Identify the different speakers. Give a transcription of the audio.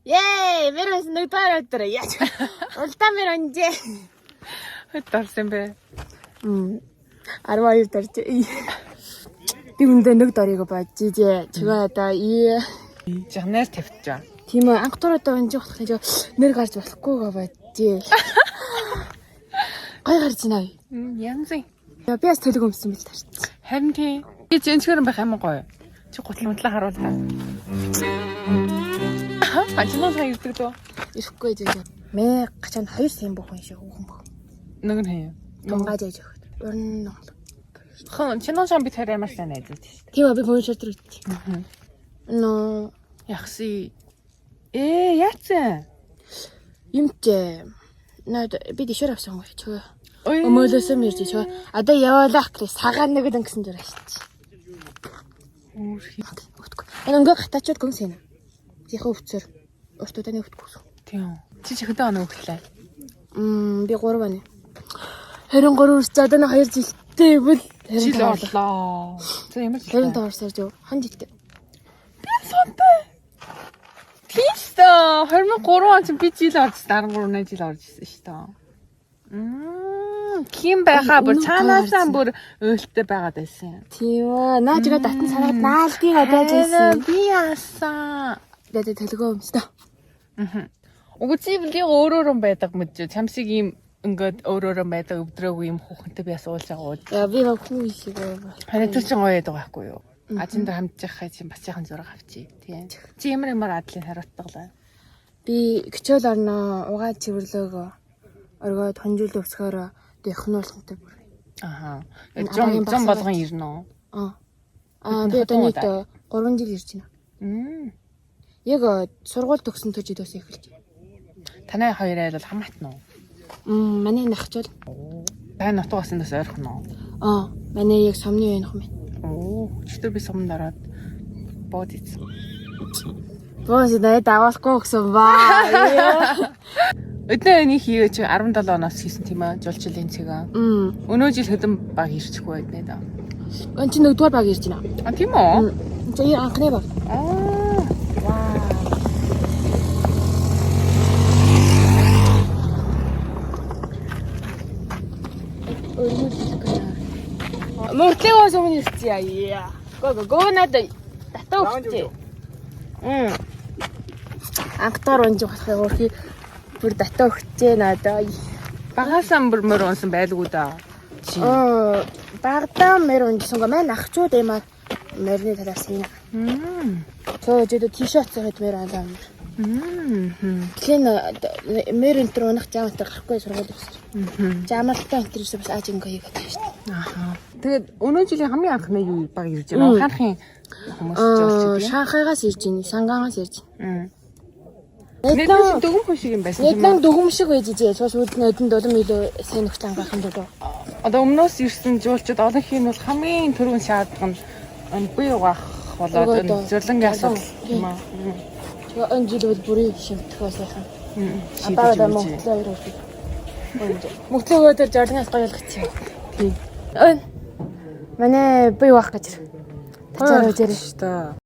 Speaker 1: Yay! Мэр унсан нэг доор өдөр. Яа. Улдаан мэр унжээ.
Speaker 2: Хэд дорсон бэ?
Speaker 1: 12 дорж. Би үндэ нэг дорыг бодчихжээ. Чигээ одоо ий.
Speaker 2: Жамнаар тавьчихаа.
Speaker 1: Тийм ээ, анх дор одоо унжих болох нь нэр гарч болохгүй га боджээ. Гой гарч байна.
Speaker 2: Янз.
Speaker 1: Би бас төлөг өмсөн бил тарч.
Speaker 2: Харин тийм. Би зэнчгэр байх юм гоё. Чи гутал мутлаа харуул та. Ажлаа сайн ирдэг дөө.
Speaker 1: Ирэхгүй зөө. Мэ гачаанд хоёр сайн бүх хүн шиг хүүхэн бүх.
Speaker 2: Нэг нь хин.
Speaker 1: Тунгааж яж өгöd. Уран ногл.
Speaker 2: Хон чинон шам би тэр ямар сайн найзууд шүү дээ.
Speaker 1: Тийм ээ, би хүн шатар үтчих. Нөө
Speaker 2: Яхси. Ээ яатсан?
Speaker 1: юмч наад би дэшээр авсан гоё чөө.
Speaker 2: Ой.
Speaker 1: Өмөөлөөсөө мэрж чөө. Одоо яваалах гэж сагаан нэг л гэсэн зүр ашиж.
Speaker 2: Өөрхий.
Speaker 1: Өгдөг. Энэ ингээ гатаачууд гүн сэнэ. Зийнхээ өвцөр. Урт удааны өвтгөх гэсэн.
Speaker 2: Тийм. Чи чи хэдэн оноо өглөө?
Speaker 1: Би 3 байна. 23 үрч одоо нэг 2 жилтэй бол
Speaker 2: Жил
Speaker 1: 25
Speaker 2: орлоо. За ямар жил?
Speaker 1: 25 орсоор юу? Хан жилтэй.
Speaker 2: Сонтой. Тийм шүү дээ. 23 он чи би жил орж 13 жил орж ирсэн шүү дээ. Ким байхаа бүр
Speaker 1: Өмнө
Speaker 2: цаанаасаа
Speaker 1: гарсан.
Speaker 2: бүр уйлттай байгаад байсан.
Speaker 1: Тийм ээ. Наа чигээ татан санаад наалдгийг адааж байсан.
Speaker 2: Би яасан.
Speaker 1: Тэгээд төлгөө өмстөө.
Speaker 2: Уг чи би өөрөөрөө байдаг мэд чи чамсыг ийм ингээд өөрөөрөө байдаг өвдрөөгүй юм хүүхэнтэй би бас уулж байгаа уу.
Speaker 1: Я би баг хүү шиг аа.
Speaker 2: Харин тэр чин гоё яадаг байхгүй юу? Ажин дээр хамтжих хай чин бас яхан зураг авчи тий. Чи ямар ямар адлын хариуцлага лээ.
Speaker 1: Би хичээл орноо, угаа цэвэрлөөгөө оргоод хонжуулд өсгөөрөө дөхнүүлхэнтэй бүр.
Speaker 2: Аха.
Speaker 1: Энэ
Speaker 2: Зам
Speaker 1: агаарын
Speaker 2: зам
Speaker 1: багсаа
Speaker 2: болгон ирнэ үү?
Speaker 1: Аа. Аа би одоо нийт 3 жил ирж байна.
Speaker 2: Мм.
Speaker 1: Яг сургууль төгсөн төж жилээс эхэлж.
Speaker 2: Танай хоёр айл бол хамаатан уу?
Speaker 1: Манай нахчул.
Speaker 2: Та нутаг бас бас ойрхон уу?
Speaker 1: Аа, манай яг сомны үеийн хум байна.
Speaker 2: Оо, өчтөр би суманд ороод бод ийцэн.
Speaker 1: Боо надад дагуулахгүй гэсэн баа.
Speaker 2: Өдний өний хийвэ чи 17 оноос хийсэн тийм ээ, жуулчлалын цэгээ. Өнөө жил хэдэн баг ирчихгүй байднэ да.
Speaker 1: Өн чи нэгдүгээр баг ирж байна.
Speaker 2: А тийм үү?
Speaker 1: За энэ анхны баг.
Speaker 2: Аа.
Speaker 1: Вау. Монголын өмнө ирсэн яа. Го го го надад татаа өгчээ. Анхтаар унж болохыг өөрхий бүр татаа өгчээ надад.
Speaker 2: Багасаа бүр мөр унсан байлгүй да. Чи.
Speaker 1: Аа, багадаа мэр унжсан го маань ахчууд юм аа морины талаас юм.
Speaker 2: Мм.
Speaker 1: Цоо жидэд тишот цохид мэр алаа.
Speaker 2: Мм.
Speaker 1: Тэгэхээр мэр энэ төр унах зам энэ гарахгүй сургууль явсан. Жамалтай энэ төр бас ааж ингээ хийгээд байгаа шүү дээ.
Speaker 2: Аха. Тэгээд өнөө жилийн хамгийн анхны юу баг ирж байгаа. Ухаанхын хүмүүс
Speaker 1: Аа,
Speaker 2: жуулч тийм.
Speaker 1: Шанхайгаас ирж байна, Шангаагаас ирж байна.
Speaker 2: Нэдэн
Speaker 1: Нэдэн
Speaker 2: дөгөн хүн шиг юм байсан тийм үү?
Speaker 1: Нэдэн дөгөм шиг байж ижээ. Цоо сүүлд нь өдөн дулам илүү сайн нөхцөл ангаах юм болов.
Speaker 2: Одоо өмнөөс ирсэн жуулчид олон хин бол хамгийн түрүүн шаардлага нь энэ буй угаах болоод
Speaker 1: Угаад,
Speaker 2: энэ зөрлөнгийн асуудал
Speaker 1: тийм.
Speaker 2: тийм үү?
Speaker 1: Тэгээ энэ жил бол бүрийн шимтэх бас сайхан.
Speaker 2: Шийдэж
Speaker 1: Одоо
Speaker 2: өгч.
Speaker 1: Монголоо хоёр үрдэг. Мөнгөлөө өөдөр жорлонгоос гоё болгочих.
Speaker 2: Тийм.
Speaker 1: Өн. Манай буй угаах гэж. Тачаар үжээрэй.
Speaker 2: шүү дээ.